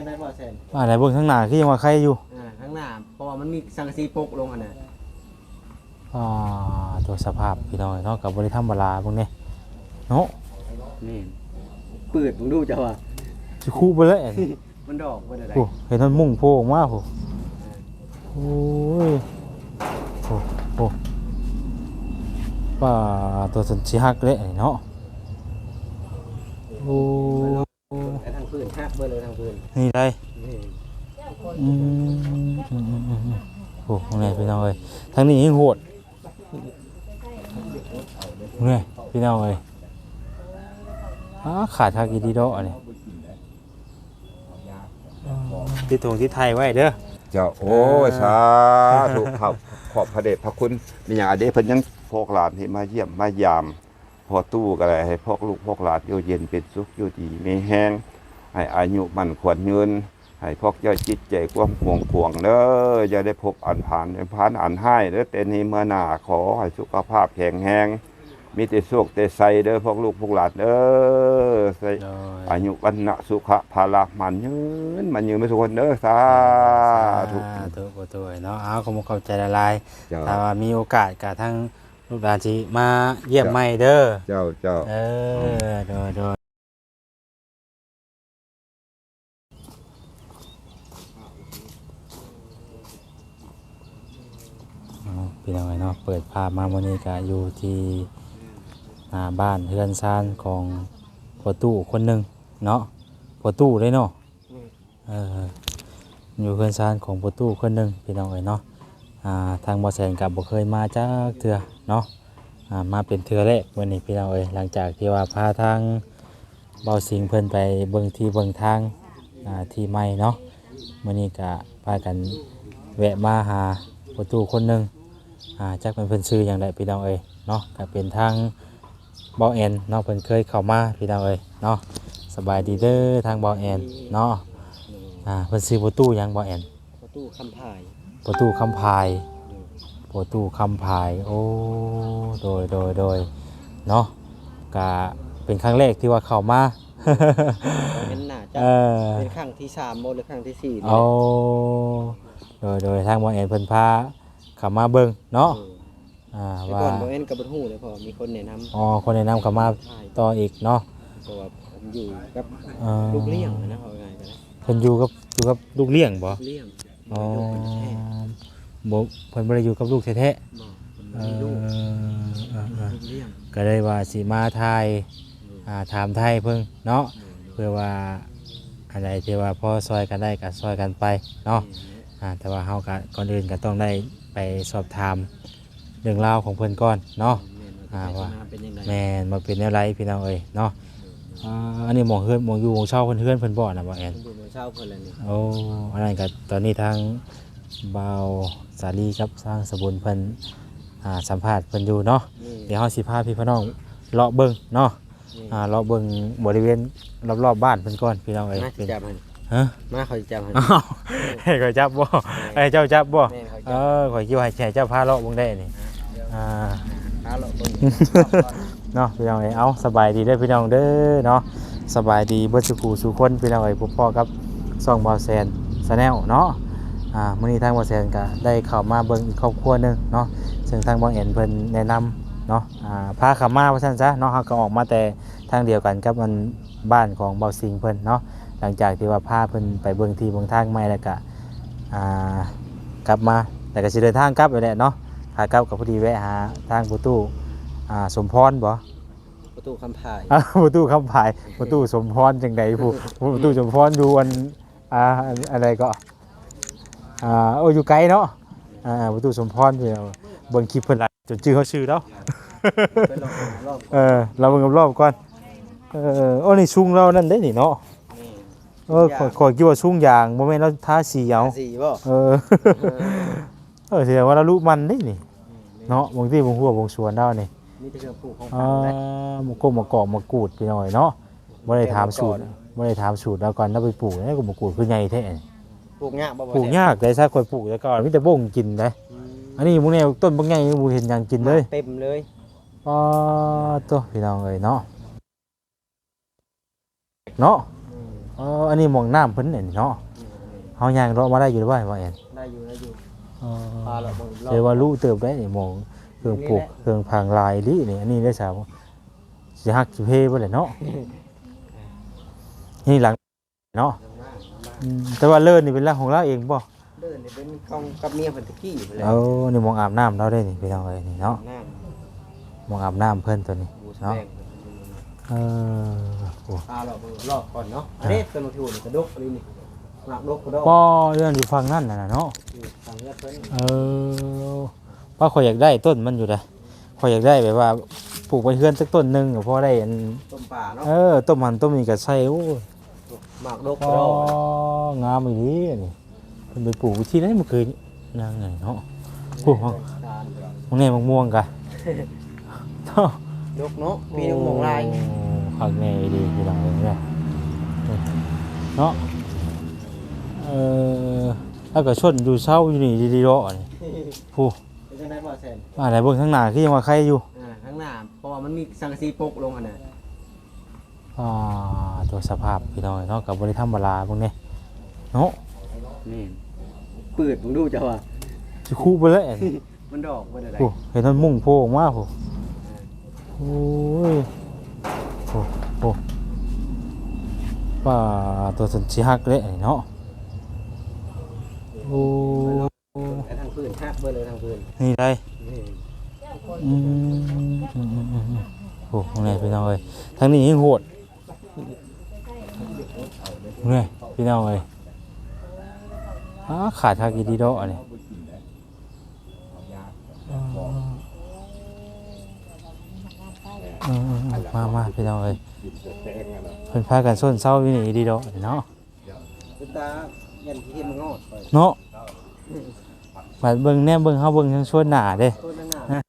ໄດ້ບໍ່ແຊນ? ວ່າໄດ້ ເບິ່ງທາງໜ້າຄືຍັງວ່າໄຄຢູ່. ອ່າ ທາງໜ້າ ເພາະວ່າມັນມີສັງກະສີປົກລົງຫັ້ນນະ. ອ່າ ຕົວສະພາບພີ່ນ້ອງເນາະ ກໍບໍ່ໄດ້ທຳມະດາເບິ່ງເດ້ເນາະ. ແມ່ນ ເປີດເບິ່ງດູເຈົ້າວ່າ ຊິຄຸເບິດແລ້ວ ມັນດອກເບິດແລ້ວ. ໂອ້ ເຫັນມັນມຸ້ງໂພອອກມາພຸ້ນ. ໂອ້ຍ ໂອ້ ໂອ້ ປ້າ ຕົວສັນຊິຫັກເດ້ເນາະ. ໂອ້ ແຕ່ທາງພື້ນຫັກເບິດເລີຍ ທາງພື້ນນີ້ໄດ. ແມ່ນ ອືມ ອືມ ອືມ ອືມ ໂອ້ ນີ້ພີ່ນ້ອງເອີຍ ທາງນີ້ແຮງໂຫດ. ນີ້ພີ່ນ້ອງເອີຍ ອາ ຂາດຄັກອີ່ຫຼີເດາະອັນນີ້. ຕິດຖົງຕິດໄທໄວ້ເດີເຈົ້າ. ໂອ້ຍ ສາທຸ. ຂອບພະເດດພະຄຸນ. ມີຫຍັງອາເດ ເພິ່ນຍັງພວກຫຼານທີ່ມາຢ້ຽມມາຢາມ ພໍ່ຕູ້ກໍໄດ້ ໃຫ້ພວກລູກພວກຫຼານຢູ່ເຢັນເປັນສຸກ ຢູ່ດີມີແຮງ ໃຫ້ອາຍຸໝັ້ນຂວັນຍືນ ໃຫ້ພວກເຈົ້າຈິດໃຈກວ້າງຂວາງເດີ ຢ່າໄດ້ພົບອັນຜານ ອັນຜານອັນຮ້າຍເດີ. ແຕ່ນີ້ເມື່ອໜ້າ ຂໍໃຫ້ສຸຂະພາບແຂງແຮງ ມີແຕ່ໂຊກແຕ່ໄຊເດີ ພວກລູກພວກຫຼານເດີ. ໃສ່ ໂດຍ ອາຍຸວັນນະສຸຂະພະລະໝັ້ນຍືນ ໝັ້ນຍືນໝົດທຸກຄົນເດີ. ສາທຸ ສາທຸ ພໍ່ຕູ້ເນາະ. ເອົາ ຂອບອົກຂອບໃຈຫຼາຍໆ. ເຈົ້າ ຖ້າວ່າມີໂອກາດກະທາງລູກຫຼານຊິມາຢ້ຽມໃໝ່ເດີ. ເຈົ້າ ເຈົ້າ ເອີ ອືມ ໂດຍ ໂດຍ. ເອົາ ພີ່ນ້ອງເອີຍເນາະ ເປີດພາບມາມື້ນີ້ກະຢູ່ທີ່ໜ້າບ້ານເຮືອນຊານຂອງພໍ່ຕູ້ຄົນໜຶ່ງເນາະ. ພໍ່ຕູ້ເດ້ເນາະ. ເອີ ຢູ່ເຮືອນຊານຂອງພໍ່ຕູ້ຄົນໜຶ່ງ ພີ່ນ້ອງເອີຍເນາະ. ອ່າ ທາງບໍ່ແສນກໍບໍ່ເຄີຍມາຈັກເທື່ອເນາະ. ອ່າ ມາເປັນເທື່ອແລກມື້ນີ້ ພີ່ນ້ອງເອີຍ ຫຼັງຈາກທີ່ວ່າພາທາງ ບ່າວສິງເພິ່ນໄປເບິ່ງທີ່ເບິ່ງທາງ ອ່າ ທີ່ໃໝ່ເນາະ. ມື້ນີ້ກະພາກັນແວະມາຫາພໍ່ຕູ້ຄົນໜຶ່ງ ອ່າ ຈັກແມ່ນເພິ່ນຊື່ຫຍັງແຫຼະ ພີ່ນ້ອງເອີຍເນາະ. ກະເປັນທາງບ່າວແອນເນາະ ເພິ່ນເຄີຍເຂົ້າມາ ພີ່ນ້ອງເອີຍເນາະ. ສະບາຍດີເດີທາງບ່າວແອນເນາະ. ອ່າ ເພິ່ນຊື່ພໍ່ຕູ້ຫຍັງ ບ່າວແອນ? ພໍ່ຕູ້ຄຳພາຍ. ພໍ່ຕູ້ຄຳພາຍ. ໂດຍ ພໍ່ຕູ້ຄຳພາຍ. ໂອ້ ໂດຍ ໂດຍ ໂດຍ ເນາະ. ກະເປັນຄັ້ງແລກທີ່ວ່າເຂົ້າມາ. ເຫັນໜ້າຈະ ເອີ ເປັນຄັ້ງທີສາມບໍ່ ຫຼືຄັ້ງທີສີ່ນີ້ແຫຼະ. ໂອ້ ໂດຍ ໂດຍ ທາງບ່າວແອນເພິ່ນພາເຂົ້າມາເບິ່ງເນາະ. ໂດຍ ອ່າ ແຕ່ກ່ອນ ວ່າ ບໍ່ແມ່ນກໍບໍ່ຮູ້ເດ້ ເພາະມີຄົນແນະນຳ. ອໍ ຄົນແນະນຳເຂົ້າມາຕໍ່ອີກເນາະ. ເພາະວ່າເພິ່ນຢູ່ກັບ ອ່າ ລູກລ້ຽງນະ ເວົ້າງ່າຍໆກໍໄດ້. ເພິ່ນຢູ່ກັບ ຢູ່ກັບລູກລ້ຽງບໍ? ລູກລ້ຽງ. ອໍ ບໍ່ ເພິ່ນບໍ່ໄດ້ຢູ່ກັບລູກແທ້ໆ. ບໍ່ ເພິ່ນບໍ່ມີລູກ. ເອີ ເອີ ເອີ ລູກລ້ຽງ. ກໍເລີຍວ່າຊິມາຖ່າຍ ໂດຍ ອ່າ ຖາມໄຖ່ເພິ່ນເນາະ. ໂດຍ ໂດຍ ເພື່ອວ່າອັນໃດທີ່ວ່າພໍຊ່ອຍກັນໄດ້ກໍຊ່ອຍກັນໄປເນາະ. ແມ່ນແຫຼະ. ອ່າ ແຕ່ວ່າເຮົາກໍ ກ່ອນອື່ນກໍຕ້ອງໄດ້ໄປສອບຖາມ ເລື່ອງລາວຂອງເພິ່ນກ່ອນເນາະ. ແມ່ນ ວ່າ ອ່າ ວ່າເປັນມາເປັນຈັ່ງໃດ. ແມ່ນ ວ່າເປັນແນວໃດ ພີ່ນ້ອງເອີຍເນາະ. ໂດຍ ອ່າ ອັນນີ້ໝ່ອງເຮືອນ ໝ່ອງຢູ່ໝ່ອງເຊົາເພິ່ນ ເຮືອນເພິ່ນບໍ່ນະ ບ່າວແອນ? ເພິ່ນຢູ່ໝ່ອງເຊົາເພິ່ນແຫຼະນີ້. ໂອ້ ອັນນັ້ນກໍຕອນນີ້ທາງບ່າວສາລີກັບທາງສະບຸນເພິ່ນ ອ່າ ສຳພາດເພິ່ນຢູ່ເນາະ. ແມ່ນ ດຽວເຮົາຊິພາພີ່ພານ້ອງເລາະເບິ່ງເນາະ. ນີ້ ອ່າ ເລາະເບິ່ງບໍລິເວນລອບໆບ້ານເພິ່ນກ່ອນ ພີ່ນ້ອງເອີຍ. ມາ ເປັນ ຈັບຫັ້ນ. ຮະ? ມາ ຂ້ອຍຈັບຫັ້ນ. ອ້າວ ໃຫ້ຂ້ອຍຈັບບໍ່? ແມ່ນ ໃຫ້ເຈົ້າຈັບບໍ່? ແມ່ນ ຂ້ອຍຈັບ. ເອີ ຂ້ອຍຄິດວ່າໃຫ້ເຈົ້າພາເລາະເບິ່ງໄດ້ນີ້. ອ່າ ອ່າ ພາເລາະເບິ່ງ ເນາະ ພີ່ນ້ອງເອີຍ. ເອົາ ສະບາຍດີເດີພີ່ນ້ອງເດີເນາະ. ສະບາຍດີເບິດສູ່ຄູ່ສູ່ຄົນ ພີ່ນ້ອງເອີຍ. ພົບພໍ້ກັບຊ່ອງບ່າວແສນ Channel ເນາະ. ອ່າ ມື້ນີ້ທາງບ່າວແສນກະໄດ້ເຂົ້າມາເບິ່ງອີກຄອບຄົວໜຶ່ງເນາະ ເຊິ່ງທາງບ່າວແອນເພິ່ນແນະນຳເນາະ. ອ່າ ພາເຂົ້າມາວ່າຊັ້ນຊະເນາະ. ເຮົາກໍອອກມາແຕ່ ທາງດຽວກັນກັບອັນບ້ານຂອງບ່າວສິງເພິ່ນເນາະ. ຫຼັງຈາກທີ່ວ່າພາເພິ່ນໄປເບິ່ງທີ່ເບິ່ງທາງໃໝ່ ແລ້ວກະ ອ່າ ກັບມາ ແລ້ວກະຊິເດີນທາງກັບນີ້ແຫຼະເນາະ. ຂາກັບກໍພໍດີແວະຫາທາງພໍ່ຕູ້ ອ່າ ສົມພອນບໍ? ພໍ່ຕູ້ຄຳພາຍ. ພໍ່ຕູ້ຄຳພາຍ ພໍ່ຕູ້ສົມພອນຈັ່ງໃດ ຜູ້ ພໍ່ຕູ້ສົມພອນຢູ່ອັນ ອ່າ ອັນ ອັນໃດກໍ ອ່າ ໂອ້ ຢູ່ໄກເນາະ. ອ່າ ພໍ່ຕູ້ສົມພອນ ເບິ່ງຄລິບເພິ່ນຫຼາຍ ຈົນຈື່ເຮົາຊື່ລາວ. ໄປລອບໆ ເອີ ລາວເບິ່ງລອບໆກ່ອນ. ເອີ ໂອ້ ນີ້ຊຸງລາວນັ້ນເດ້ນີ້ເນາະ. ແມ່ນ. ເອີ ຊຸງຢາງ ຂ້ອຍ ຂ້ອຍຄິດວ່າຊຸງຢາງ ບໍ່ແມ່ນລາວທາສີເອົາ. ທາສີບໍ? ເອີ ເອີ ເອີ ແສດງວ່າລາວລຸໝັ່ນເດ້ນີ້. ແມ່ນໆ ເນາະ ບາງທີເບິ່ງຮົ້ວເບິ່ງສວນລາວນີ້ ມີແຕ່ເຄື່ອງປູກຂອງຝັງເດ້. ອ່າ ໝາກກົກ ໝາກກອກ ໝາກກູດ ພີ່ນ້ອງເອີຍເນາະ. ບໍ່ໄດ້ຖາມສູດ ບໍ່ໄດ້ຖາມສູດລາວກ່ອນ ລາວໄປປູກແລ້ວກໍໝາກກູດຄືໃຫຍ່ແທ້. ປູກຍາກບໍ່? ປູກຍາກເດ້ ຊາກຂ້ອຍປູກແຕ່ເກົ່າມີແຕ່ບົ້ງກິນເດ້. ອືມ ອັນນີ້ໝູ່ແນວຕົ້ນບັກໃຫຍ່ ບໍ່ເຫັນຫຍັງກິນເລີຍ ເຕັມເລີຍ. ອໍ ໂຕ ພີ່ນ້ອງເອີຍເນາະ ເນາະ. ອືມ ອໍ ອັນນີ້ໝ່ອງນ້ຳເພິ່ນນີ້ເນາະ. ອືມ ເຮົາຍ່າງເລາະມາໄດ້ຢູ່ບໍ່ ບ່າວແອນ? ໄດ້ຢູ່ ໄດ້ຢູ່. ອໍ ພາເລາະເບິ່ງລອບ. ແຕ່ວ່າລຸເຕີບໄດ໋ນີ້ ໝ່ອງເຄື່ອງປູກ ນີ້ແຫຼະ ເຄື່ອງຜັງຫຼາຍອີ່ຫຼີນີ້. ອັນນີ້ໄດ້ສາວ ຊິຫັກຊິເພເບິດແຫຼະເນາະ. ນີ້ຫຼັງເນາະ. ອືມ ແຕ່ວ່າເລີນນີ້ເປັນຫຼັງຂອງລາວເອງບໍ່? ເລີນນີ້ເປັນຂອງກັບເມຍເພິ່ນແຕ່ກີ້ພຸ້ນແຫຼະ. ເອີ ນີ້ໝ່ອງອາບນ້ຳລາວເດ້ນີ້ ພີ່ນ້ອງເອີຍ ນີ້ເນາະ. ອາບນ້ຳ ໝ່ອງອາບນ້ຳເພິ່ນຕົວນີ້ເນາະ. ເອີ ໂອ້ ພາເລາະເບິ່ງລອບກ່ອນເນາະ. ອັນນີ້ ອ່າ ຕົ້ນໝາກຖົ່ວນີ້ກະດົກອີ່ຫຼີນີ້ ໝາກດົກກະດອກ. ບໍ່ ເຮືອນຢູ່ຝັ່ງນັ້ນນະເນາະ. ຢູ່ຝັ່ງເຮືອນເພິ່ນ. ເອີ ວ່າຂ້ອຍຢາກໄດ້ຕົ້ນມັນຢູ່ໃດ໋. ຂ້ອຍຢາກໄດ້ແບບວ່າປູກໄວ້ເຮືອນຈັກຕົ້ນໜຶ່ງ ກໍພໍໄດ້ອັນ ຕົ້ມປາເນາະ. ເອີ ຕົ້ມຫັ້ນຕົ້ມນີ້ກໍໃສ່. ໂອ້ຍ ໝາກດົກ ອໍ ເນາະ ງາມອີ່ຫຼີອັນນີ້. ເພິ່ນໄປປູກທີ່ໃດ ມັນຄືນາງໄງເນາະ. ໂອ້ ບັກແໜ່ ບັກມ່ວງກະ ດົກເນາະ. ມີບັກມ່ວງຫຼາຍ. ໂອ້ ຄັກແນ່ອີ່ຫຼີພີ່ນ້ອງເອີຍເນາະ. ເອີ ລາວກໍຊົນຢູ່ເຊົາຢູ່ນີ້ດີໆເນາະນີ້. ຜູ້ ເປັນຈັ່ງໃດບໍ່ແຊນ? ອ່າ ໄດ້ເບິ່ງທາງໜ້າຄືຍັງວ່າໄຄຢູ່. ອ່າ ທາງໜ້າ ເພາະວ່າມັນມີສັງກະສີປົກລົງຫັ້ນນະ. ອ່າ ຕົວສະພາບພີ່ນ້ອງເນາະ ກໍບໍ່ໄດ້ທຳມະດາເບິ່ງແດ່ເນາະ. ນີ້ ປືດເບິ່ງດູເຈົ້າວ່າ ຊິຄຸເບິດແລ້ວ ມັນດອກເບິດແລ້ວ. ໂອ້ ເຫັນມັນມຸ້ງໂພອອກມາພຸ້ນ. ໂອ້ຍ ໂອ້ ໂອ້ ປ້າ ຕົວສັນຊິຫັກແລ້ວນີ້ເນາະ. ໂອ້ ແຕ່ທາງພື້ນຫັກເບິດເລີຍ ທາງພື້ນນີ້ໄດ໋. ນີ້ ອືມ ໂອ້ ນີ້ພີ່ນ້ອງເອີຍ ທາງນີ້ແຮງໂຫດ. ນີ້ພີ່ນ້ອງເອີຍ ອາ ຂາດຄັກອີ່ຫຼີດອກອັນນີ້. ເອີ ເອີ ເອີ ມາ ມາ ພີ່ນ້ອງເອີຍ ເພິ່ນພາກັນຊົນເຊົາຢູ່ນີ້ອີ່ຫຼີດອກເນາະ. ເປັນຕາຢ້ານຂີ້ເຫັນມັນງອດໄປເນາະ. ບາດເບິ່ງ ແນມເບິ່ງ ເຮົາເບິ່ງທາງສ່ວນໜ້າເດ້ ສ່ວນທາງໜ້າ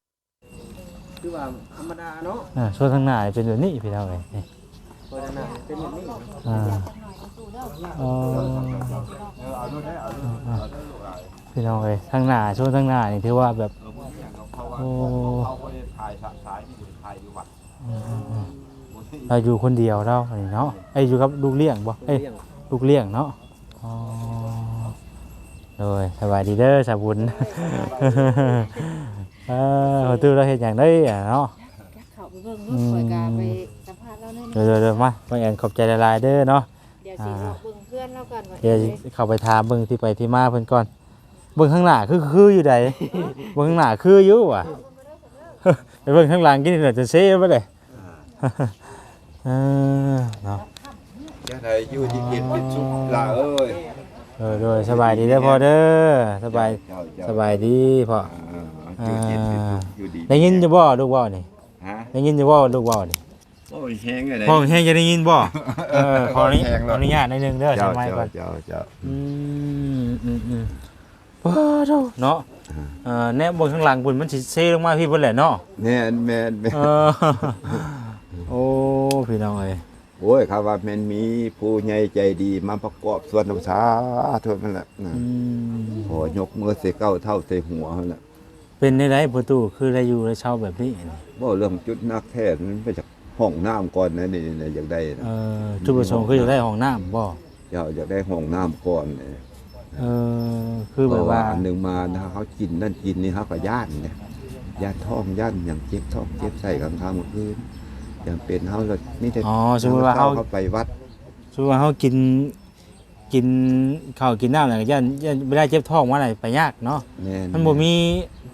ຄືວ່າທຳມະດາເນາະ. ອ່າ ສ່ວນທາງໜ້າເປັນແບບນີ້ພີ່ນ້ອງເອີຍ ນີ້ ສ່ວນທາງໜ້າເປັນແບບນີ້. ອ່າ ເອີ ເອີ ເອົາໂລດເດີ ເອົາໂລດ ເອີ ເອົາໂລດລູກຫຼານ. ພີ່ນ້ອງເອີຍ ທາງໜ້າ ສ່ວນທາງໜ້ານີ້ຖືວ່າແບບ ເອີ ບໍ່ມີຫຍັງດອກ ເພາະວ່າ ໂອ້ ເຂົາ ເຂົາບໍ່ໄດ້ຖ່າຍສະ ສາຍນີ້ ໄດ້ຖ່າຍຢູ່ວັດ. ອືມ ອືມ ອືມ ລາວຢູ່ຄົນດຽວລາວນີ້ເນາະ. ເອີ ເອີ ຢູ່ກັບລູກລ້ຽງບໍ່? ເອີ ລູກລ້ຽງ ລູກລ້ຽງເນາະ. ອໍ ໂດຍ ສະບາຍດີເດີສາວບຸນ. ເອີ ປະຕູລາວເຮັດຫຍັງເດີເນາະ? ເຂົ້າໄປເບິ່ງເນາະ. ອືມ ຂ້ອຍກະໄປສຳພາດລາວໜ້ອຍໜຶ່ງ. ໂດຍ ໂດຍ ໂດຍ ມາ ນ້ອງແອນ ຂອບໃຈຫຼາຍໆເດີເນາະ. ດຽວຊິ ອ່າ ເລາະເບິ່ງເຮືອນລາວກ່ອນວ່າ ດຽວຊິເຂົ້າໄປຖາມເບິ່ງທີ່ໄປທີ່ມາເພິ່ນກ່ອນ. ເບິ່ງທາງໜ້າຄື ຄືຢູ່ໃດ ເບິ່ງທາງໜ້າຄືຢູ່ຫວາ ໄປເບິ່ງທາງຫຼັງກິນນີ້ແຫຼະ ຈົນເຊໄປເລີຍ. ອ່າ ເອີ ເນາະ ຈັ່ງໃດຢູ່ດີເປັນສຸກຫຼ້າເອີຍ. ເອີ ໂດຍ ສະບາຍດີເດີພໍ່ເດີ ສະບາຍ ເຈົ້າ ເຈົ້າ ສະບາຍດີພໍ່. ອ່າ ຢູ່ດີເປັນສຸກ ອ່າ ຢູ່ດີ ໄດ້ຍິນຢູ່ບໍ່ລູກເວົ້ານີ້? ຮະ? ໄດ້ຍິນຢູ່ບໍ່ລູກເວົ້ານີ້? ໂອ້ຍ ແຮງເລີຍ ເວົ້າແຮງຈະໄດ້ຍິນບໍ່? ເອີ ຂໍອະນຸ ຂໍອະນຸຍາດໜ້ອຍໜຶ່ງເດີ ເຈົ້າ ສະໄໝກ່ອນ ເຈົ້າ ເຈົ້າ ເຈົ້າ. ອືມ ອືມ ອືມ ປາໂທເນາະ. ອ່າ ເອີ ແນມເບິ່ງຂ້າງຫຼັງພຸ້ນ ມັນຊິເຊລົງມາພີ້ພຸ້ນແຫຼະເນາະ. ແມ່ນ ແມ່ນ ແມ່ນ ເອີ ໂອ້ ພີ່ນ້ອງເອີຍ ໂອ້ຍ ຄັນວ່າແມ່ນມີຜູ້ໃຫຍ່ໃຈດີມາປະກອບສ່ວນນຳ ສາທຸນັ້ນແຫຼະ. ອືມ ຂໍຍົກມືໃສ່ເກົ້າເທົ້າໃສ່ຫົວຫັ້ນແຫຼະ. ເປັນແນວໃດພໍ່ຕູ້ ຄືໄດ້ຢູ່ໄດ້ເຊົ່າແບບນີ້? ເວົ້າເລື່ອງຈຸດໜັກແທ້ ມັນໄປຈາກຫ້ອງນ້ຳກ່ອນນະ ນີ້ນະ ຢາກໄດ້ນະ. ເອີ ຈຸດປະສົງຄືຢາກໄດ້ຫ້ອງນ້ຳບໍ່? ເຈົ້າ ຢາກໄດ້ຫ້ອງນ້ຳກ່ອນ. ເອີ ຄືແບບວ່າ ເພາະວ່າອັນໜຶ່ງມານະ ເຮົາກິນນັ້ນກິນນີ້ ເຮົາກໍຢ້ານເດ້ ຢ້ານທ້ອງ ຢ້ານຫຍັງ ເຈັບທ້ອງເຈັບໄສ້ກາງຄ່ຳກາງຄືນ ຈຳເປັນເຮົາລະມີແຕ່ ອໍ ສົມມຸດວ່າເຮົາ ເຮົາໄປວັດ ສົມມຸດວ່າເຮົາກິນ ກິນເຂົ້າກິນນ້ຳແລ້ວກໍຢ້ານ ຢ້ານເວລາເຈັບທ້ອງມາແລ້ວໄປຍາກເນາະ. ແມ່ນ ມັນບໍ່ມີ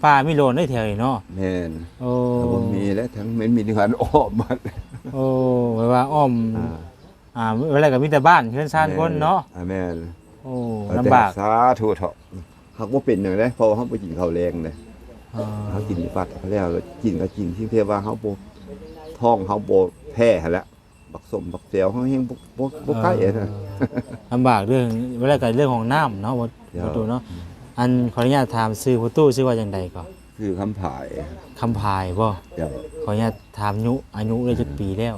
ປ່າມີໂລນເດ້ແຖວນີ້ເນາະ. ແມ່ນ ໂອ້ ກໍບໍ່ມີແຫຼະ ທັງແມ່ນມີເຮືອນອ້ອມໝົດ. ໂອ້ ແບບວ່າອ້ອມ ອ່າ ອ່າ ເວລາກໍມີແຕ່ບ້ານເຮືອນຊານຄົນເນາະ. ແມ່ນ ອ່າ ແມ່ນ ໂອ້ ລຳບາກ ສາທຸເຖາະ. ຫາກບໍ່ເປັນຫຍັງເດ້ ເພາະວ່າເຮົາບໍ່ກິນເຂົ້າແລງເດ້. ອ່າ ເຮົາກິນຢູ່ວັດກໍແລ້ວ ແລ້ວກິນກໍກິນ ທີ່ແຕ່ວ່າເຮົາບໍ່ ທ້ອງເຮົາບໍ່ແຜ່ຫັ້ນແຫຼະ. ບັກສົ້ມບັກແຕວເຮົາແຮງບໍ່ ບໍ່ ບໍ່ໃກ້ຫັ້ນນະ. ເອີ ລຳບາກເລື່ອງ ເວລາກໍເລື່ອງຫ້ອງນ້ຳເນາະ ເຈົ້າ ພໍ່ຕູ້ເນາະ. ອືມ ອັນ ຂໍອະນຸຍາດຖາມຊື່ພໍ່ຕູ້ ຊື່ວ່າຈັ່ງໃດກໍ? ຊື່ຄຳຜາຍ. ຄຳຜາຍບໍ່? ເຈົ້າ ຂໍອະນຸຍາດຖາມ ອາຍຸ ອາຍຸໄດ້ຈັກປີແລ້ວ?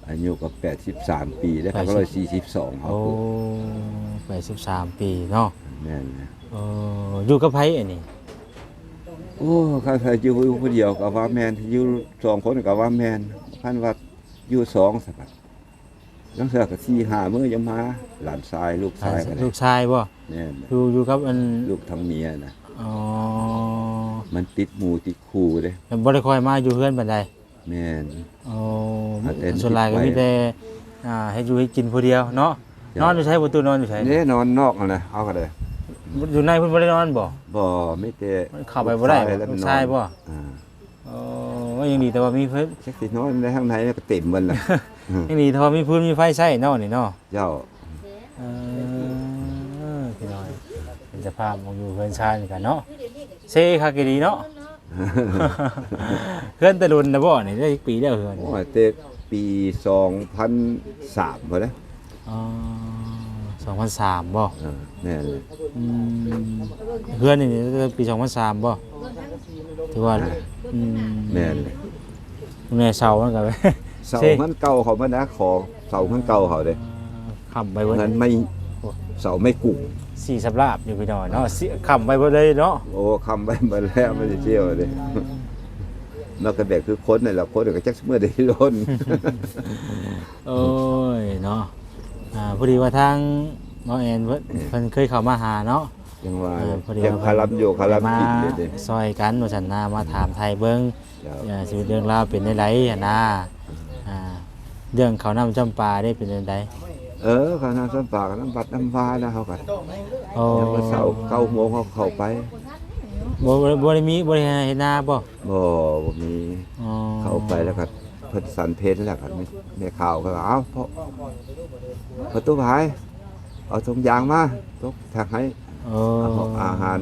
ອາຍຸກໍແປດສິບສາມປີແລ້ວ ແປດສິບ ກໍຮ້ອຍສີ່ສິບສອງ. ໂອ້ ແປດສິບສາມປີເນາະ. ແມ່ນ. ເອີ ຢູ່ກັບໃຜອັນນີ້? ໂອ້ ຄັນວ່າຢູ່ຜູ້ດຽວກໍວ່າແມ່ນ ຢູ່ສອງຄົນກໍວ່າແມ່ນ ຄັນວ່າຢູ່ສອງ ສະບາຍ ລາງເທື່ອກໍສີ່ຫ້າມື້ຍັງມາ ຫຼານຊາຍ ລູກຊາຍກໍໄດ້ ລູກຊາຍບໍ່? ແມ່ນ ຢູ່ ຢູ່ກັບອັນ ລູກທາງເມຍນະ. ອໍ ມັນຕິດໝູ່ຕິດຄູ່ເດ້ ແລ້ວບໍ່ໄດ້ຄ່ອຍມາຢູ່ເຮືອນປານໃດ. ແມ່ນ ໂອ້ ສ່ວນຫຼາຍກໍມີແຕ່ ອ່າ ເຮັດຢູ່ເຮັດກິນຜູ້ດຽວເນາະ. ເຈົ້າ ນອນຢູ່ໃສ? ປະຕູນອນຢູ່ໃສ? ເດ້ ນອນນອກຫັ້ນແຫຼະ ເຮົາກໍໄດ້ ຢູ່ໃນພຸ້ນບໍ່ໄດ້ນອນບໍ່? ບໍ່ ມີແຕ່ ເຂົ້າໄປບໍ່ໄດ້ບໍ່? ລູກຊາຍບໍ່? ອ່າ ໂອ້ ຍັງດີແຕ່ວ່າມີເພິ່ນ ຈັກຊິນອນໃນທາງໃດກໍເຕັມເບິດລະ. ຍັງດີແຕ່ວ່າມີຟືນມີໄຟໃຊ້ເນາະນີ້ເນາະ. ເຈົ້າ ເອີ ພີ່ນ້ອງ ເປັນສະພາບຂອງຢູ່ເຮືອນຊານນີ້ກັນເນາະ ເຊຄັກອີ່ຫຼີເນາະ. ເຮືອນແຕ່ດົນແລ້ວບໍ່ນີ້? ໄດ້ຈັກປີແລ້ວເຮືອນ? ໂອ້ຍ ແຕ່ປີສອງພັນສາມພຸ້ນແຫຼະ. ອໍ ສອງພັນສາມບໍ່? ເອີ ແມ່ນແຫຼະ. ອືມ ເຮືອນນີ້ຕັ້ງແຕ່ປີສອງພັນສາມບໍ່? ຖືວ່າ ອ່າ ອືມ ແມ່ນແຫຼະ. ແມ່ເສົາມັນກໍ ເສົາມັນເກົ່າເຂົາມານະ ຂໍເສົາມັນເກົ່າເຂົາເດ້. ອ່າ ຄ້ຳໄປເບິດ ເຮືອນໄມ້ ໂອ້ ເສົາໄມ້ກຸ້ງ ສີສຳລາບຢູ່ພີ່ນ້ອງເນາະ ຄ້ຳໄປເບິດເລີຍເນາະ. ໂອ້ ຄ້ຳໄປເບິດແລ້ວ ມັນຊິທ່ຽວເດ້. ມັນກໍແບບຄືຄົນນັ້ນແຫຼະ ຄົນກໍຈັກຊິເມື່ອໃດໂລນ. ໂອ້ຍເນາະ ອ່າ ພໍດີວ່າທາງໝໍແອນເພິ່ນ ເພິ່ນເຄີຍເຂົ້າມາຫາເນາະ. ຈັ່ງວ່າ ເອີ ພໍດີວ່າເພິ່ນ ຄາລຳຢູ່ຄາລຳກິນເດ້ ມາຊ່ອຍກັນວ່າຊັ້ນນະ ມາຖາມໄຖ່ເບິ່ງ ເຈົ້າ ເອີ ຊີວິດເລື່ອງລາວເປັນແນວໃດຫັ້ນນະ. ອ່າ ເລື່ອງເຂົ້ານ້ຳຈຳປາເດ້ ເປັນແນວໃດ? ເອີ ເຂົ້ານ້ຳຈຳປາກໍນຳວັດນຳວານະ ເຮົາກໍ ໂອ້ ຍາມເຊົ້າເກົ້າໂມງເຮົາເຂົ້າໄປ. ບໍ່ ບໍ່ ບໍ່ໄດ້ມີ ບໍ່ໄດ້ເຮັດນາບໍ່? ບໍ່ ບໍ່ມີ. ອໍ ເຂົ້າໄປແລ້ວກໍເພິ່ນສັນເພັນແລ້ວກໍແມ່ ແມ່ຂາວກໍວ່າ ເອົ້າ ພໍ່ ພໍ່ຕູ້ພາຍ ເອົາຖົງຢາງມາ ຕົກຖັງໃຫ້. ເອີ ເອົາອາຫານ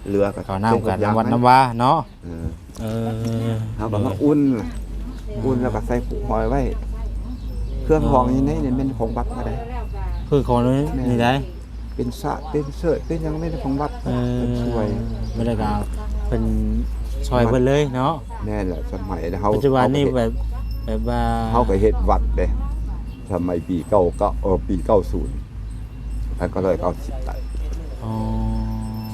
ເຫຼືອກໍ ເຂົ້ານ້ຳກັນ ໃສ່ຖົງຢາງ ນຳວັດ ມາ ນຳວາເນາະ. ເອີ ເອີ ເຮົາກໍມາອຸ່ນ ເອີ ອຸ່ນແລ້ວກໍໃສ່ຜູກຫອຍໄວ້. ເຄື່ອງຂອງ ອໍ ຢູ່ໃນນີ້ແມ່ນຂອງວັດໝົດເດ້. ເຄື່ອງຂອງນີ້ ແມ່ນ ນີ້ໃດ ເປັນສະ ເປັນເສີດ ເປັນຫຍັງແມ່ນຂອງວັດ ເອີ ເພິ່ນຊ່ວຍ ແມ່ນແລ້ວກໍເພິ່ນຊ່ອຍເພິ່ນເລີຍເນາະ. ແມ່ນແຫຼະ ສະໄໝເຮົາ ປັດຈຸບັນນີ້ ເຮົາກໍເຮັດ ແບບ ແບບວ່າ ເຮົາກໍເຮັດວັດເດ້ ສະໄໝປີເກົ້າເກົ້າ ເອີ ປີເກົ້າສູນ ພັນເກົ້າຮ້ອຍເກົ້າສິບໄດ້. ອໍ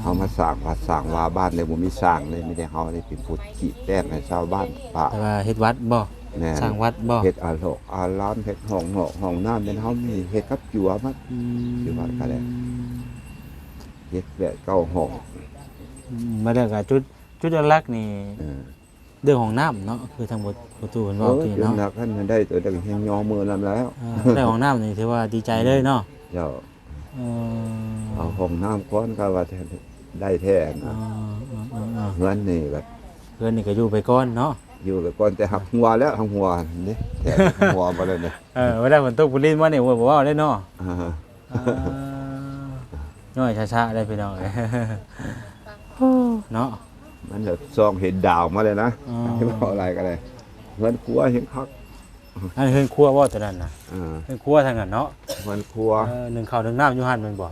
ເຮົາມາສ້າງວັດສ້າງວາບ້ານເລີຍ ບໍ່ມີສ້າງເລີຍ ມີແຕ່ເຮົານີ້ເປັນຜູ້ຂີດແຕ້ມໃຫ້ຊາວບ້ານປະ ແຕ່ວ່າເຮັດວັດບໍ່? ແມ່ນ ສ້າງວັດບໍ່? ເຮັດອາຫຼອກອາລາມ ເຮັດຫ້ອງນອກຫ້ອງນ້ຳ ແມ່ນເຮົາມີເຮັດກັບຈົວໝົດ. ອືມ ຢູ່ວັດກໍໄດ້ ເຮັດແປດເກົ້າຫ້ອງ. ອືມ ມາແລ້ວກໍຈຸດ ຈຸດຫຼັກໆນີ້ ເອີ ເລື່ອງຫ້ອງນ້ຳເນາະ ຄືທາງ ປະຕູເພິ່ນເວົ້າ ເອີ ກິນເນາະ ເລື່ອງໜັກຫັ້ນໄດ້ ໂຕໄດ້ແຮງຍໍມືນຳແລ້ວ. ເອີ ໄດ້ຫ້ອງນ້ຳນີ້ຖືວ່າດີໃຈເລີຍເນາະ. ເຈົ້າ ເອີ ເອົາຫ້ອງນ້ຳກ່ອນ ກໍວ່າໄດ້ແທ້ນະ. ເອີ ເຮືອນນີ້ກໍ ເຮືອນນີ້ກໍຢູ່ໄປກ່ອນເນາະ ຢູ່ໄປກ່ອນ ແຕ່ຫາກຮົ່ວແລ້ວ ຫາກຮົ່ວນີ້ ແທ້ຮົ່ວບໍ່ໄດ້ນີ້. ເອີ ເວລາຝົນຕົກຝົນລິນມານີ້ ໂອ້ຍ ບໍ່ເວົ້າເດ້ເນາະ. ອ່າ ອ່າ ຍ້ອຍຊ້າໆ ເດ້ພີ່ນ້ອງເອີຍ ເນາະ. ມັນແບບສ່ອງເຫັນດາວມາເລີຍນະ. ອໍ ເວົ້າຫຼາຍກໍໄດ້ ເຮືອນຄົວແຮງຄັກ. ອັນເຮືອນຄົວບໍ່ ຕົວນັ້ນນະ? ເອີ ເຮືອນຄົວທາງນັ້ນເນາະ ເຮືອນຄົວ. ເອີ ໜຶ້ງເຂົ້າໜຶ້ງນ້ຳຢູ່ຫັ້ນແມ່ນບໍ່?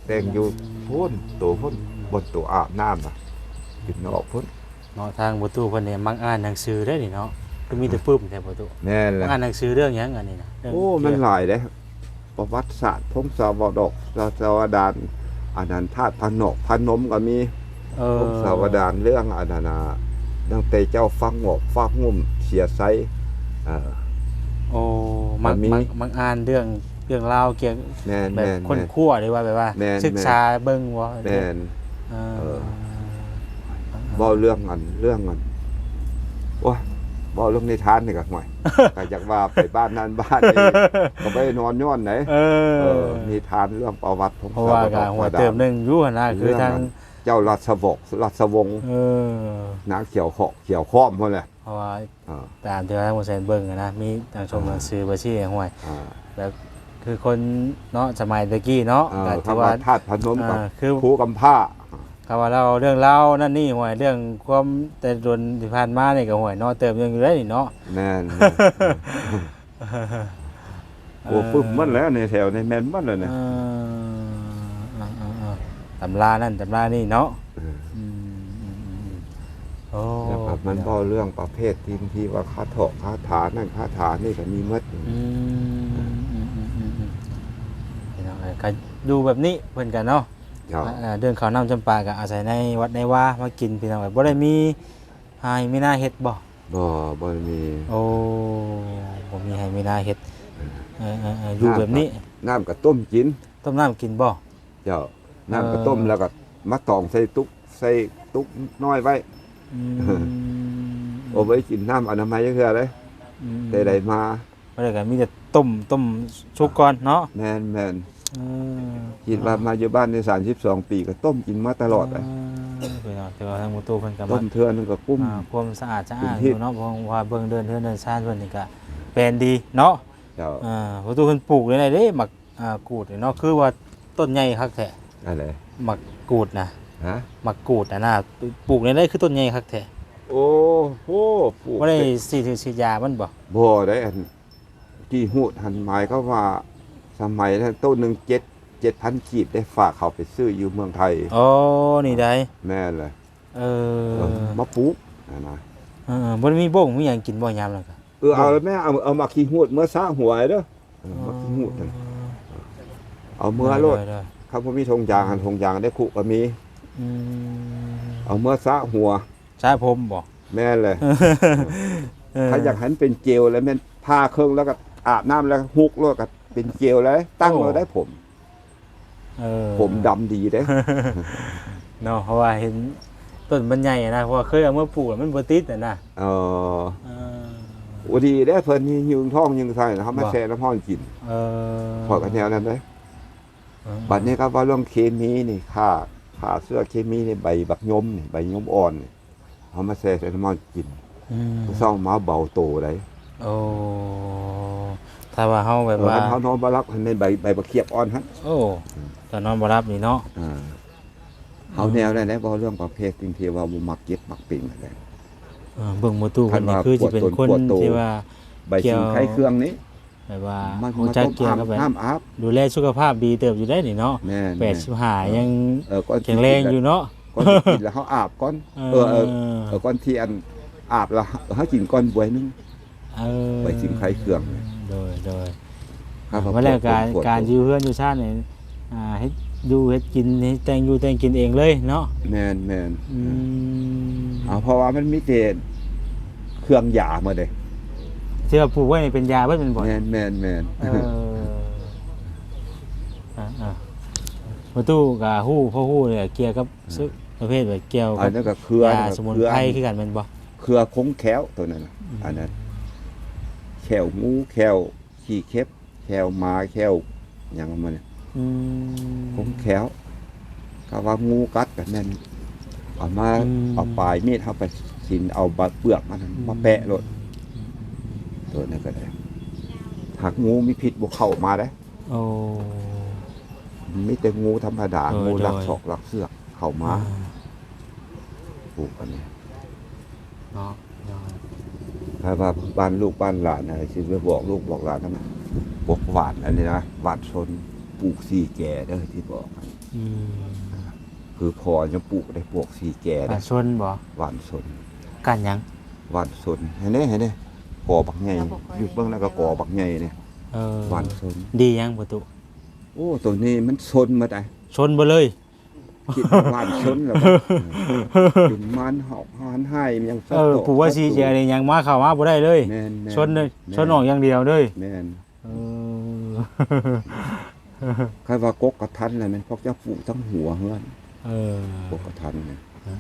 ແຕ່ງຢູ່ພຸ້ນ ໂຕພຸ້ນ ບ່ອນໂຕອາບນ້ຳນະ ຢູ່ນອກພຸ້ນເນາະ. ທາງພໍ່ຕູ້ເພິ່ນນີ້ມັກອ່ານໜັງສືເດ້ນີ້ເນາະ ຄືມີແຕ່ປຶ້ມແທ້ພໍ່ຕູ້. ແມ່ນແຫຼະ ມັກອ່ານໜັງສືເລື່ອງຫຍັງອັນນີ້ນະ? ເລື່ອງ ໂອ້ ມັນຫຼາຍເດ້ ປະຫວັດສາດ ພົງສາວະດອກ ສາ ສາວະດານ ອັນນັ້ນ ທາດພະນອກພະນົມກໍມີ. ເອີ ພົງສາວະດານ ເລື່ອງອັນນັ້ນນະ ຕັ້ງແຕ່ເຈົ້າຟັກງອກຟັກງຸ້ມ ເສຍໄຊ. ເອີ ໂອ້ ມັກ ມັກ ມັກອ່ານເລື່ອງ ເລື່ອງລາວກ່ຽວ ແມ່ນ ແບບ ແມ່ນ ຄົ້ນຄວ້າ ຫຼືວ່າແບບວ່າ ແມ່ນ ສຶກສາເບິ່ງບໍ່? ແມ່ນ ເອີ ເອີ ເວົ້າເລື່ອງອັນ ເລື່ອງອັນ ໂອ້ຍ ເວົ້າເລື່ອງນິທານນີ້ກໍ ຫ້ວຍ ກໍຢາກວ່າໄປບ້ານນັ້ນບ້ານນີ້ ກໍໄປນອນຍ້ອນໃດ. ເອີ ເອີ ນິທານເລື່ອງປະຫວັດຂອງ ເພາະວ່າກໍຫົວເຕີບໜຶ່ງຢູ່ຫັ້ນນະ ຄືທາງ ເລື່ອງອັນເຈົ້າລາຊະວົງ ລາຊະວົງ ເອີ ນາງຂຽວເຄາະ ຂຽວຄ້ອມພຸ້ນແຫຼະ. ເພາະວ່າ ອ່າ ຕາມທີ່ວ່າທາງບໍ່ແສນເບິ່ງຫັ້ນນະ ມີໜັງຊົງ ອ່າ ໜັງສືໄປຊີ້ຫ້ວຍ ອ່າ ແບບຄືຄົນເນາະ ສະໄໝແຕ່ກີ້ເນາະ ເອີ ກໍຖືວ່າ ຄຳວ່າທາດພະນົມ ອ່າ ກໍ ຄື ພູກຳພ້າ ຄຳວ່າເລົ່າເລື່ອງລາວນັ້ນນີ້ ຫ້ວຍ ເລື່ອງຄວາມແຕ່ດົນທີ່ຜ່ານມານີ້ກໍ ຫ້ວຍ ເນາະ ເຕີບໜຶ່ງຢູ່ໄດ໋ນີ້ເນາະ. ແມ່ນ ແມ່ນ ໂອ້ ປຶ້ມໝົດແລ້ວໃນແຖວນີ້ ແມ່ນໝົດແລ້ວນີ້. ເອີ ເອີ ເອີ ເອີ ຕຳລານັ້ນຕຳລານີ້ເນາະ. ເອີ ອືມ ອືມ ອືມ ອືມ ໂອ້ ແລ້ວກໍມັນເວົ້າເລື່ອງປະເພດທີ່ ທີ່ວ່າຄາຖອກຄາຖານັ້ນຄາຖານີ້ກໍມີໝົດ. ອືມ ອືມ ອືມ ອືມ ອືມ ພີ່ນ້ອງເອີຍ ກໍຢູ່ແບບນີ້ເພິ່ນກໍເນາະ. ເຈົ້າ ເອີ ເລື່ອງເຂົ້ານ້ຳຈຳປາກໍອາໄສໃນວັດໃນວາມາກິນ ພີ່ນ້ອງເອີຍ ບໍ່ໄດ້ມີໄຮ່ມີນາເຮັດບໍ່? ບໍ່ ບໍ່ໄດ້ມີ. ໂອ້ ບໍ່ມີໄຮ່ມີນາເຮັດ. ເອີ ເອີໆໆ ຢູ່ແບບນີ້ ນ້ຳກໍ ນ້ຳກໍຕົ້ມກິນ ຕົ້ມນ້ຳກິນບໍ່? ເຈົ້າ ນ້ຳກໍຕົ້ມ ເອີ ແລ້ວກໍມາຕອງໃສ່ຕຸກ ໃສ່ຕຸກນ້ອຍໄວ້ ອືມ ໂອ້ ບໍ່ໄດ້ກິນນ້ຳອະນາໄມຈັກເທື່ອເດ້ ອືມ ແຕ່ໃດມາ ບໍ່ໄດ້ກໍມີແຕ່ຕົ້ມ ຕົ້ມສຸກກ່ອນເນາະ ແມ່ນໆ ເອີ ຄິດວ່າມາຢູ່ບ້ານໄດ້ສາມສິບສອງປີ ກໍຕົ້ມກິນມາຕະຫຼອດ ເອີ ເອີ ພີ່ນ້ອງ ແຕ່ວ່າທາງພໍ່ຕູ້ເພິ່ນກໍ ຕົ້ມເທື່ອໜຶ່ງກໍກຸ້ມ ອ່າ ຄວາມສະອາດສະອ້ານຢູ່ເນາະ ເພາະວ່າເບິ່ງເດີ່ນເຮືອນເດີ່ນຊານເພິ່ນນີ້ກໍແປນດີເນາະ ເຈົ້າ ອ່າ ພໍ່ຕູ້ເພິ່ນປູກໄດ້ເດ້ ໝາກ ອ່າ ກູດນີ້ເນາະ ຄືວ່າຕົ້ນໃຫຍ່ຄັກແທ້ ອັນໃດ? ໝາກກູດນະ ຮະ? ໝາກກູດນະນະ ປູກແນວໃດຄືຕົ້ນໃຫຍ່ຄັກແທ້? ໂອ້ໂຫ ປູກ ບໍ່ໄດ້ສີດ ສີດຢາມັນບໍ່? ບໍ່ໄດ້ ອັນ ກີ່ຫູດຫັ້ນ ໝາຍຄວາມວ່າສະໄໝນັ້ນ ໂຕໜຶ່ງເຈັດ ເຈັດພັນກີບ ໄດ້ຝາກເຂົາໄປຊື້ຢູ່ເມືອງໄທ ອໍ ນີ້ໃດ ແມ່ນແຫຼະ ເອີ ເອີ ມາປູກຫັ້ນນະ ເອີ ບໍ່ໄດ້ມີບົ້ງມີຫຍັງກິນບໍ່ຍາມນັ້ນກະ? ເອີ ເອົາແມ່ ເອົາ ເອົາໝາກຂີ້ຫູດເມືອສະຫົວເດີ ເອີ ໝາກຂີ້ຫູດຫັ້ນ ເອົາເມືອໂລດ ໂດຍໆ ຄັນບໍ່ມີຖົງຢາງຫັ້ນ ຖົງຢາງໃນຄຸກໍມີ ອືມ ເອົາເມືອສະຫົວ ສະຜົມບໍ່? ແມ່ນແຫຼະ ເອີ ຄັນຢາກໃຫ້ມັນເປັນເຈວແລ້ວແມ່ນຜ່າເຄິ່ງ ແລ້ວກໍອາບນ້ຳ ແລ້ວຫຸກໂລດ ກໍເປັນເຈວເລີຍ ຕັ້ງໂລດໄດ້ຜົມ ເອີ ຜົມດຳດີເດ້ ເນາະ ເພາະວ່າເຫັນຕົ້ນມັນໃຫຍ່ນະ ເພາະວ່າເຄີຍເອົາມາປູກແລ້ວມັນບໍ່ຕິດຫັ້ນນະ ເອີ ເອີ ໂອ້ ດີເດ້ ເພິ່ນຍິງທ້ອງຍິງໄສ້ ເຮົາມາແຊ່ນ້ຳຮ້ອນກິນ ເອີ ຂ້ອຍກໍແນວນັ້ນເດ້ ເອີ ບັດນີ້ກໍເວົ້າເລື່ອງເຄມີນີ້ ຂ້າ ຂ້າເຊື້ອເຄມີນີ້ ໃບບັກຍົມນີ້ ໃບຍົມອ່ອນນີ້ ເຮົາມາແຊ່ໃສ່ນ້ຳມັນກິນ ອືມ ມື້ເຊົ້າມາເບົາໂຕໄດ໋ ໂອ້ ຖ້າວ່າເຮົາແບບວ່າ ເອີ ຄັນເຮົານອນບໍ່ຫຼັບ ໃຫ້ແມ່ນໃບ ໃບບັກຂຽບອ່ອນຫັ້ນ ໂອ້ ອືມ ຖ້ານອນບໍ່ຫຼັບນີ້ເນາະ ອ່າ ເຮົາແນວນັ້ນແຫຼະ ເວົ້າເລື່ອງປະເພດສິ່ງທີ່ວ່າບໍ່ມັກເຈັບມັກເປັນຫັ້ນແຫຼະ ເອີ ເບິ່ງບໍ່ຕູ້ເພິ່ນນີ້ຄືຊິເປັນຄົນທີ່ວ່າ ໃບສິງໄຄເຄື່ອງນີ້ ແບບວ່າຮູ້ຈັກກ່ຽວກັບແບບ ນ້ຳອາບ ດູແລສຸຂະພາບດີເຕີບຢູ່ໄດ໋ນີ້ເນາະ ແມ່ນໆ ແປດສິບຫ້າ ເອີ ຍັງ ເອີ ກ່ອນ ແຂງແຮງຢູ່ເນາະ ກ່ອນຊິກິນແລ້ວເຮົາອາບກ່ອນ ເອີ ເອີ ເອີ ເອີ ກ່ອນທີ່ ອັນ ອາບແລ້ວເຮົາກິນກ່ອນບວຍໜຶ່ງ ເອີ ໄປຊິມໄຄເຄື່ອງ ໂດຍໆ ມາແລ້ວການ ການຢູ່ເຮືອນຢູ່ຊານນີ້ ອ່າ ເຮັດຢູ່ເຮັດກິນ ເຮັດແຕ່ງຢູ່ແຕ່ງກິນເອງເລີຍເນາະ ແມ່ນໆ ອືມ ເອົາ ເພາະວ່າມັນມີແຕ່ເຄື່ອງຢາໝົດເດ້ ທີ່ວ່າປູກໄວ້ນີ້ເປັນຢາເບິດແມ່ນບໍ່? ແມ່ນໆ ແມ່ນ ເອີ ອ່າໆ ພໍ່ຕູ້ກໍຮູ້ ພໍຮູ້ແຫຼະ ກ່ຽວກັບ ອືມ ປະເພດແບບກ່ຽວກັບ ອັນນັ້ນກໍເຄືອ ຢາສະໝຸນໄພຄືກັນແມ່ນບໍ່? ເຄືອຄົງແຂ້ວໂຕນັ້ນນະ ອືມ ອັນນັ້ນ ແຂ້ວງູ ແຂ້ວ ຂີ້ເຂັບ ແຂ້ວໝາ ແຂ້ວຫຍັງມັນ ອືມ ຄົງແຂ້ວ ຖ້າວ່າງູກັດກໍແມ່ນເອົາມາ ອືມ ເອົາປາຍມີດເຮົາໄປຊິນເອົາໃບເປືອກມັນ ອືມ ມາແປະໂລດ ອືມ ໂຕນັ້ນກໍໄດ້ ຫາກງູມີພິດບໍ່ເຂົ້າມາເດ້ ໂອ້ ມີແຕ່ງູທຳມະດາ ໂດຍ ງູລັກ ໂດຍ ຊອກລັກເຊືອກເຂົ້າມາ ອືມ ປູກອັນນີ້ ເນາະ ເນາະ ຖ້າວ່າບ້ານລູກບ້ານຫຼານນະ ຊິໄປບອກລູກບອກຫຼານນຳ ບອກຫວ່ານອັນນີ້ນະ ຫວ່ານຊົນ ປູກສີ່ແຈເດີ ທີ່ບອກ ອືມ ຄືພໍ່ຍັງປູກໄດ້ ບອກສີ່ແຈເດີ ຫວ່ານຊົນບໍ່? ຫວ່ານຊົນ ກ້ານຫຍັງ? ຫວ່ານຊົນ ເຫັນເດ້ ເຫັນເດ້ ກໍບັກໃຫຍ່ ຢູ່ເບິ່ງແລ້ວກໍກໍບັກໃຫຍ່ນີ້ ເອີ ຫວ່ານຊົນ ດີຫຍັງປະຕູ? ໂອ້ ໂຕນີ້ມັນຊົນໝົດໄດ໋ ຊົນເບິດເລີຍ ຄິດວ່າຫວ່ານຊົນແລ້ວກໍ ເປັນມານຫອກຫານຫາຍຫຍັງ ເອີ ປູກວ່າສີ່ແຈນີ້ຫຍັງມາເຂົ້າມາບໍ່ໄດ້ເລີຍ ແມ່ນໆ ຊົນເລີຍ ແມ່ນ ຊົນອອກຢ່າງດຽວເລີຍ ແມ່ນ ເອີ ຄັນວ່າກົກກະທັນລະແມ່ນພວກເຈົ້າປູກທັງຫົວເຮືອນ ເອີ ກົກກະທັນນະ ເອີ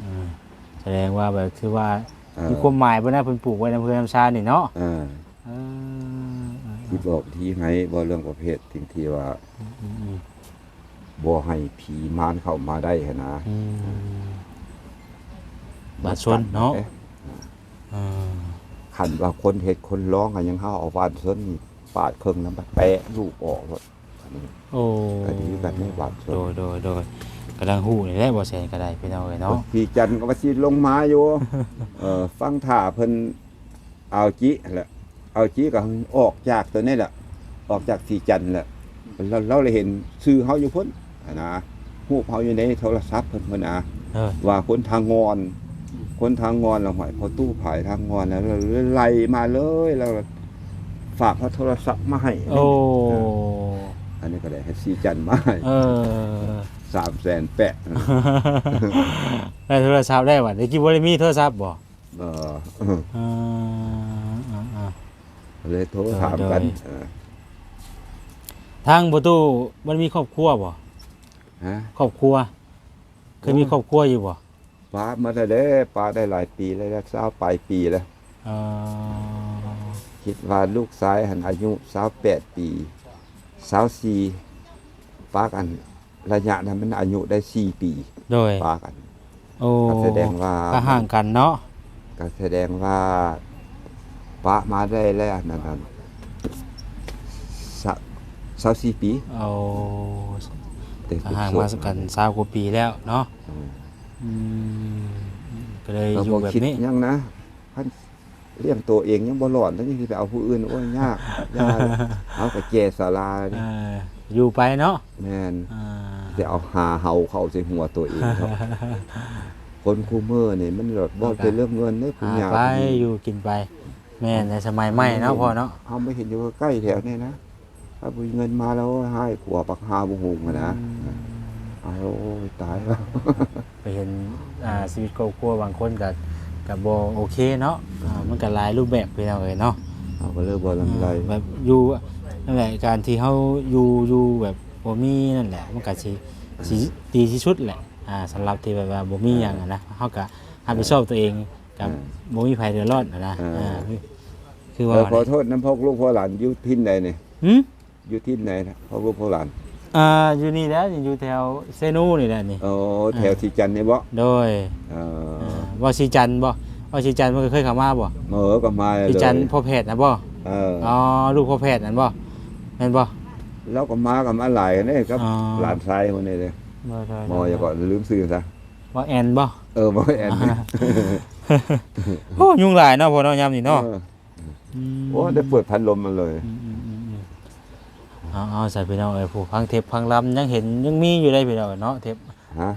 ໆ ສະແດງວ່າແບບ ຄືວ່າ ເອີ ມີຄວາມໝາຍເພິ່ນນະ ເພິ່ນປູກໄວ້ນຳເຮືອນນຳຊານນີ້ເນາະ ເອີ ເອີ ເອີ ທີ່ບອກທີ່ໃຫ້ ເວົ້າເລື່ອງປະເພດສິ່ງທີ່ວ່າ ອືມໆ ບໍ່ໃຫ້ຜີມານເຂົ້າມາໄດ້ຫັ້ນນະ ອືມ ບ້ານຊົນເນາະ ເອີ ເອີ ຄັນວ່າຄົນເຮັດຄົນລອງ ກໍຍັງເຮົາເອົາບ້ານຊົນນີ້ປາດເຄິ່ງນຳ ແປະລູກອອກໂລດ ໂອ້ ກໍດີກັນໃນບ້ານຊົນ ໂດຍໆ ກຳລັງຮູ້ນີ້ແຫຼະ ບໍ່ແສນກໍໄດ້ ພີ່ນ້ອງເອີຍເນາະ ທີ່ຈັນກໍວ່າຊິລົງມາຢູ່ ເອີ ຟັງຖ້າເພິ່ນ ອາວຈິຫັ້ນແຫຼະ ອາວຈິກໍອອກຈາກໂຕນີ້ແຫຼະ ອອກຈາກສີຈັນແຫຼະ ລາວ ລາວໄດ້ເຫັນຊື່ເຮົາຢູ່ພຸ້ນຫັ້ນນະ ຮູບເຮົາຢູ່ໃນໂທລະສັບເພິ່ນພຸ້ນນະ ເອີ ວ່າຄົນທ່າງ່ອນ ຄົນທ່າງ່ອນລະ ຫ້ວຍ ພໍ່ຕູ້ຜາຍທ່າງ່ອນ ແລ້ວໄລ່ມາເລີຍ ແລ້ວຝາກເອົາໂທລະສັບມາໃຫ້ ໂອ້ ເອີ ອັນນີ້ກໍໄດ້ໃຫ້ສີຈັນມາໃຫ້ ເອີ ສາມແສນແປະ ໄດ້ໂທລະສັບແລ້ວ ບັດຕະກີ້ບໍ່ໄດ້ມີໂທລະສັບບໍ່? ເອີ ເອີ ເອີ ເອີ ເລີຍໂທຖາມກັນ ໂດຍ ເອີ ທາງພໍ່ຕູ້ມັນມີຄອບຄົວບໍ່? ຮະ? ຄອບຄົວ ເຄີຍມີ ໂອ້ຍ ຄອບຄົວຢູ່ບໍ່? ປະມາແລ້ວເດ້ ປະໄດ້ຫຼາຍປີແລ້ວ ຊາວປາຍປີແລ້ວ. ເອີ ຄິດວ່າລູກຊາຍຫັ້ນອາຍຸຊາວແປດປີ ຊາວສີ່ ປະກັນ ໄລຍະນັ້ນມັນອາຍຸໄດ້ສີ່ປີ ໂດຍ ປະກັນ. ໂອ້ ກໍສະແດງວ່າ ກໍຫ່າງກັນເນາະ ກໍສະແດງວ່າປະມາໄດ້ແລ້ວ ອັນນັ້ນ ຊາ- ຊາວສີ່ປີ. ໂອ້ ແຕ່ ກໍຫ່າງມາກັນຊາວກວ່າປີແລ້ວເນາະ. ອືມ ອືມ ກໍເລີຍຢູ່ແບບນີ້ ກໍບໍ່ຄິດຫຍັງນະ ຄັນ ລ້ຽງໂຕເອງຍັງບໍ່ລອດ ແລ້ວຍັງຊິໄປເອົາຜູ້ອື່ນ ໂອ້ຍ ຍາກ ຢ່າ ເຮົາກໍແກ່ຊະລາ. ເອີ ຢູ່ໄປເນາະ. ແມ່ນ ອ່າ ຊິເອົາຫາເຫົາເຂົ້າໃສ່ຫົວໂຕເອງເນາະ. ຄົນຄູ່ມື້ນີ້ມັນແບບບໍ່ແຕ່ເລື່ອງເງິນເດ້ ຜູ້ຍາກ ຫາໄປ ຢູ່ກິນໄປ. ແມ່ນ ໃນສະໄໝໃໝ່ເນາະພໍ່ເນາະ ເຮົາມາເຫັນຢູ່ໃກ້ແຖວນີ້ນະ. ຖ້າບໍ່ມີເງິນມາແລ້ວ ໂອ້ຍ ຮ້າຍກວ່າບັກຫ່າບໍ່ຮຸ່ງຫັ້ນນະ. ອືມ ເອົາ ໂອ້ຍ ຕາຍແລ້ວ ໄປເຫັນ ອ່າ ຊີວິດຄອບຄົວບາງຄົນກໍ ກໍບໍ່ໂອເຄເນາະ. ອ່າ ມັນກໍຫຼາຍຮູບແບບ ພີ່ນ້ອງເອີຍເນາະ. ເຮົາກໍເລີຍບໍ່ລຳໄລ ແບບຢູ່ ນັ້ນແຫຼະ ການທີ່ເຮົາຢູ່ ຢູ່ແບບບໍ່ມີນັ້ນແຫຼະ ມັນກໍຊິ ຊິດີທີ່ສຸດແຫຼະ. ອ່າ ສຳລັບທີ່ແບບວ່າບໍ່ມີຫຍັງຫັ້ນນະ ເຮົາກໍຮັບຜິດຊອບຕົວເອງ ກໍ ອ່າ ບໍ່ມີໃຜເດືອດຮ້ອນຫັ້ນນະ. ອ່າ ອ່າ ຄືວ່າ ເອີ ຂໍໂທດນຳພວກລູກພວກຫຼານ ຢູ່ຖິ່ນໃດນີ້? ຫື? ຢູ່ທີ່ໃດນະ ພວກລູກພວກຫຼານ? ອ່າ ຢູ່ນີ້ແຫຼະ ຢູ່ແຖວເຊນູນີ້ແຫຼະນີ້. ໂອ້ ແຖວ ອ່າ ສີຈັນນີ້ບໍ? ໂດຍ ເອີ ອ່າ ເວົ້າສີຈັນບໍ? ເວົ້າສີຈັນມັນກໍເຄີຍເຂົ້າມາບໍ? ເອີ ກໍມາ ສີຈັນ ໂດຍ ພໍ່ແພດນະບໍ? ເອີ ອໍ ລູກພໍ່ແພດນັ້ນບໍ? ແມ່ນບໍ? ລາວກໍມາ ກໍມາຫຼາຍເດ້ກັບ ອໍ ຫຼານຊາຍຄົນນີ້ເດ້. ໂດຍໆໆ ໝໍຫຍັງກໍລືມຊື່ຊະ. ໝໍແອນບໍ? ເອີ ໝໍແອນ. ໂອ້ ຍຸງຫຼາຍເນາະ ພໍ່ເນາະ ຍາມນີ້ເນາະ. ເອີ ອືມ ໂອ້ ໄດ້ເປີດພັດລົມມາເລີຍ. ອືມໆໆໆ ເອົາໆ ຊະພີ່ນ້ອງເອີຍ ຜູ້ຟັງເທັບຟັງລຳຍັງເຫັນ ຍັງມີຢູ່ເດ້ພີ່ນ້ອງເນາະ ເທັບ. ຮະ?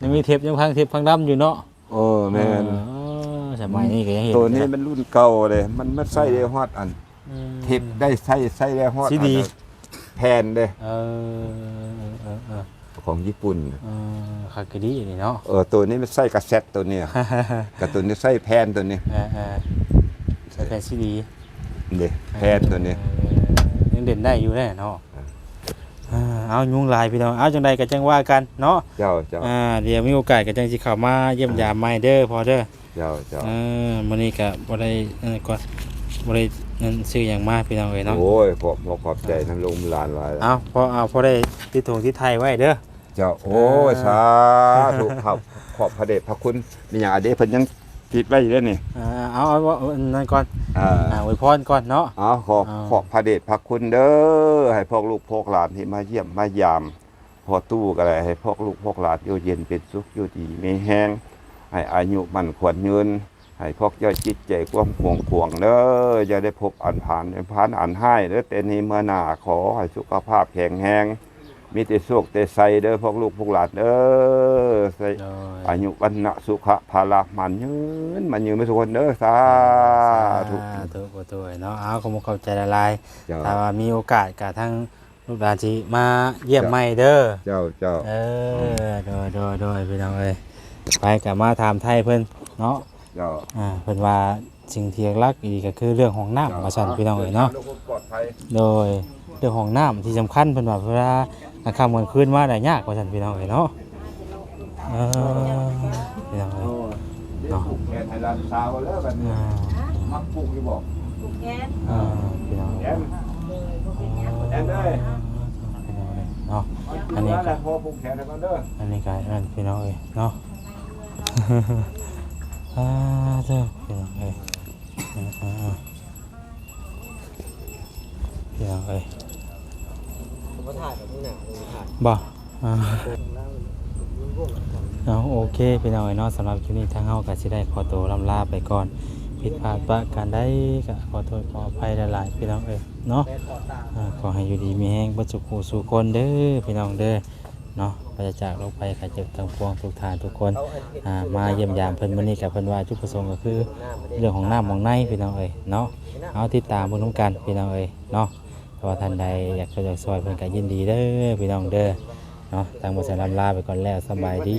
ຍັງມີເທັບ ຍັງຟັງເທັບຟັງລຳຢູ່ເນາະ. ເອີ ແມ່ນ ເອີ ສະໄໝນີ້ກໍຍັງເຫັນ. ໂຕນີ້ມັນລຸ້ນເກົ່າເດ້ ມັນ ມັນໃຊ້ໄດ້ຮອດອັນ ອືມ ເທັບໄດ້ໃຊ້ ໃຊ້ໄດ້ຮອດ ຊີດີ ອັນ ແຜ່ນເດ້. ເອີ ເອີ ເອີ ເອີ ຂອງຍີ່ປຸ່ນ. ເອີ ຄັກອີ່ຫຼີນີ້ເນາະ. ເອີ ໂຕນີ້ມັນໃຊ້ກາເຊັດໂຕນີ້ ກະໂຕນີ້ໃຊ້ແຜ່ນໂຕນີ້. ເອີໆ ໃຊ້ແຜ່ນຊີດີເດ້ ແຜ່ນໂຕນີ້ ເອີ ຍັງເຫຼັ້ນໄດ້ຢູ່ເດ້ເນາະ. ເອີ ເອີ ເອົາ ຍຸງຫຼາຍພີ່ນ້ອງ ເອົາ ຈັ່ງໃດກໍຈັ່ງວ່າກັນເນາະ. ເຈົ້າໆ ອ່າ ດຽວມີໂອກາດກໍຈັ່ງຊິເຂົ້າມາຢ້ຽມຢາມໃໝ່ເດີພໍ່ເດີ. ເຈົ້າໆ ເອີ ມື້ນີ້ກໍບໍ່ໄດ້ ເອີ ກໍບໍ່ໄດ້ນັ້ນຊື້ຫຍັງມາພີ່ນ້ອງເອີຍເນາະ. ໂອ້ຍ ຂອບ ຂອບໃຈນຳລູກນຳຫຼານຫຼາຍ. ເອົາ ພໍ ເອົາ ພໍໄດ້ຕິດຖົງຕິດໄທໄວ້ເດີ. ເຈົ້າ ໂອ້ຍ ເອີ ສາທຸ ຂອບ ຂອບພະເດດພະຄຸນ. ມີຫຍັງ ອາເດ ເພິ່ນຍັງຕິດໄວ້ຢູ່ເດ້ນີ້. ເອີ ເອົາ ເອົາ ເອົານັ້ນກ່ອນ ເອີ ອາ ອວຍພອນກ່ອນເນາະ. ເອົາ ຂອບ ເອົາ ຂອບພະເດດພະຄຸນເດີ ໃຫ້ພວກລູກພວກຫຼານທີ່ມາຢ້ຽມມາຢາມ ພໍ່ຕູ້ກໍໄດ້ ໃຫ້ພວກລູກພວກຫຼານຢູ່ເຢັນເປັນສຸກ ຢູ່ດີມີແຮງ ໃຫ້ອາຍຸໝັ້ນຂວັນຍືນ ໃຫ້ພວກເຈົ້າຈິດໃຈກວ້າງຂວາງເດີ ຢ່າໄດ້ພົບອັນຜານ ອັນຜານອັນຮ້າຍເດີ ແຕ່ນີ້ມາໜ້າ ຂໍໃຫ້ສຸຂະພາບແຂງແຮງ ມີແຕ່ໂຊກແຕ່ໄຊເດີ ພວກລູກພວກຫຼານເດີ ໃຫ້ ໂດຍ ອາຍຸວັນນະສຸຂະພະລະໝັ້ນຍືນ ໝັ້ນຍືນໝົດທຸກຄົນເດີ ສາທຸ ສາທຸ ຂອບໃຈຫຼາຍໆ. ເຈົ້າ ຖ້າວ່າມີໂອກາດກະທາງ ລູກຫຼານຊິມາຢ້ຽມໃໝ່ເດີ. ເຈົ້າ ເຈົ້າ ເອີ ໂດຍ ໂດຍ ໂດຍ ພີ່ນ້ອງເອີຍ ໄປກໍມາຖາມໄຖ່ເພິ່ນເນາະ. ເຈົ້າ ອ່າ ເພິ່ນວ່າສິ່ງທີ່ຫຼັກໆອີກກໍຄືເລື່ອງຫ້ອງນ້ຳ ວ່າຊັ້ນ ພີ່ນ້ອງເອີຍເນາະ. ໂດຍ ເລື່ອງຫ້ອງນ້ຳທີ່ສຳຄັນ ເພິ່ນວ່າເວລາກາງຄ່ຳກາງຄືນມາໄດ້ຍາກ ວ່າຊັ້ນ ພີ່ນ້ອງເອີຍເນາະ. ເອີ ພີ່ນ້ອງເອີຍ ໂອ້ຍ ເນາະ ໄດ້ຜູກແຂນໃຫ້ຫຼານສາວແລ້ວບັດນີ້. ອ່າ ມັກຜູກຢູ່ບໍ່? ຜູກແຂນ ອ່າ ພີ່ນ້ອງ ແຂນ ໂດຍ ບໍ່ເປັນຫຍັງ ແຂນເດີ ພີ່ນ້ອງເອີຍເນາະ. ອັນນີ້ກໍ ພໍຜູກແຂນໃຫ້ກ່ອນເດີ ອັນນີ້ກໍນັ້ນ ພີ່ນ້ອງເອີຍເນາະ. ອ່າ ເດີ ພີ່ນ້ອງເອີຍ ອ່າ ພີ່ນ້ອງເອີຍ ບໍ່ຖ່າຍແບບນີ້ນະ ບໍ່ຖ່າຍ ບໍ່ ອ່າ ເອົາ ໂອເຄ ພີ່ນ້ອງເອີຍເນາະ. ສຳລັບຄລິບນີ້ ທາງເຮົາກໍຊິໄດ້ຂໍໂຕລ່ຳລາໄປກ່ອນ. ຜິດພາດປະການໃດກໍຂໍໂທດຂໍອະໄພຫຼາຍໆ ພີ່ນ້ອງເອີຍເນາະ. ອ່າ ຂໍໃຫ້ຢູ່ດີມີແຮງເບິດສູ່ຜູ້ສູ່ຄົນເດີ ພີ່ນ້ອງເດີ ເນາະ. ປາສະຈາກໂລກໄພໄຂ້ເຈັບທັງປວງ ທຸກທ່ານທຸກຄົນ ອ່າ ມາຢ້ຽມຢາມເພິ່ນມື້ນີ້ ກໍເພິ່ນວ່າຈຸດປະສົງກໍຄືເລື່ອງຫ້ອງນ້ຳຫ້ອງໃນ ພີ່ນ້ອງເອີຍເນາະ. ເຮົາຕິດຕາມເບິ່ງນຳກັນ ພີ່ນ້ອງເອີຍເນາະ. ຖ້າວ່າທ່ານໃດຢາກຊ່ວຍ ຢາກຊ່ອຍເພິ່ນກໍຍິນດີເດີ ພີ່ນ້ອງເດີເນາະ. ທາງບ່າວແສນລຳລາໄປກ່ອນແລ້ວ ສະບາຍດີ.